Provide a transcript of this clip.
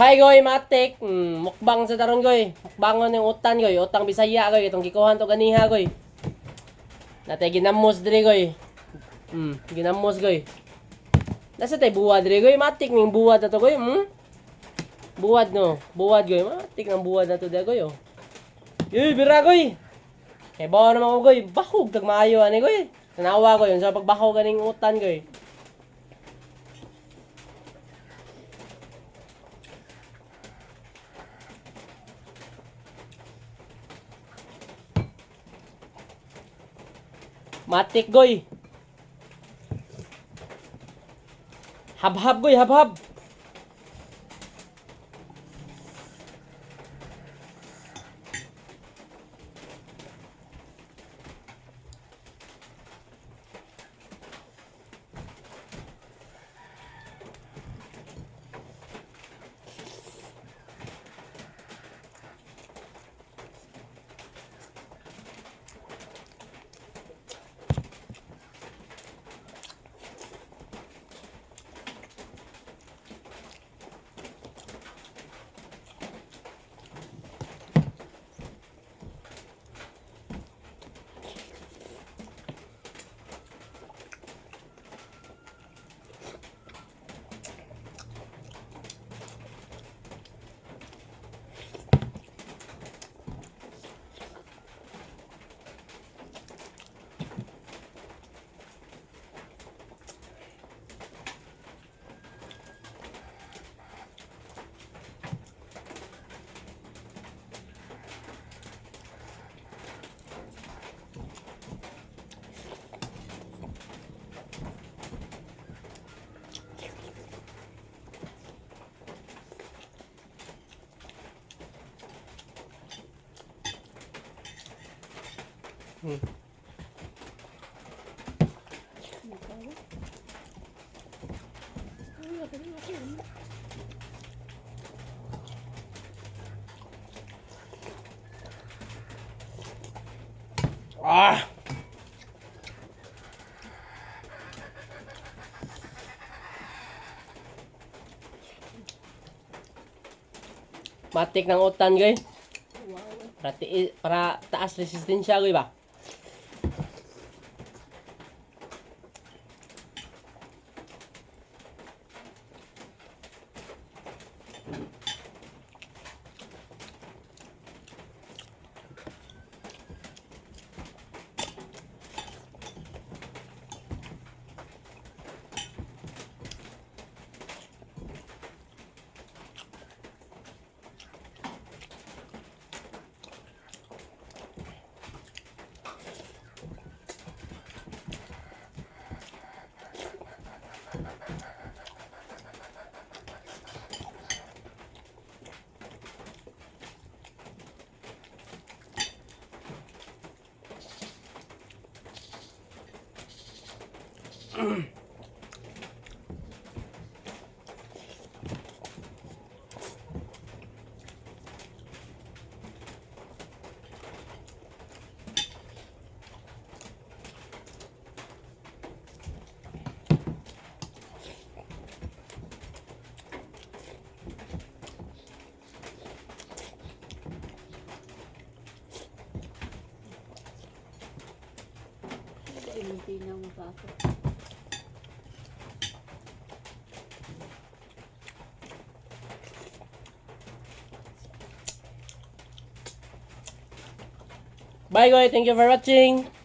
Hi goy, matik. Mukbang sa taron goy. Mukbangon yung utan goy, utang Bisaya goy, itong gikuhan to ganiha goy. Natay ginamos diri goy. Ginamos goy. Nasa tay buwad diri goy, matik ning buwad na to goy. Buwad no, buwad goy, matik ng buwad na to diri goy oh. Uy, bira goy. Kay bawa naman ko goy, bakog kag maayo ani goy. Tanawa ko yun sa pagbakog ganing utan goy. Matik goy. Habhab goy, habhab. Ah! Matik ng utan goy. Wow. Para, para taas resistensya goy ba? Ay, munti na mo pa ako. Bye goy, thank you for watching.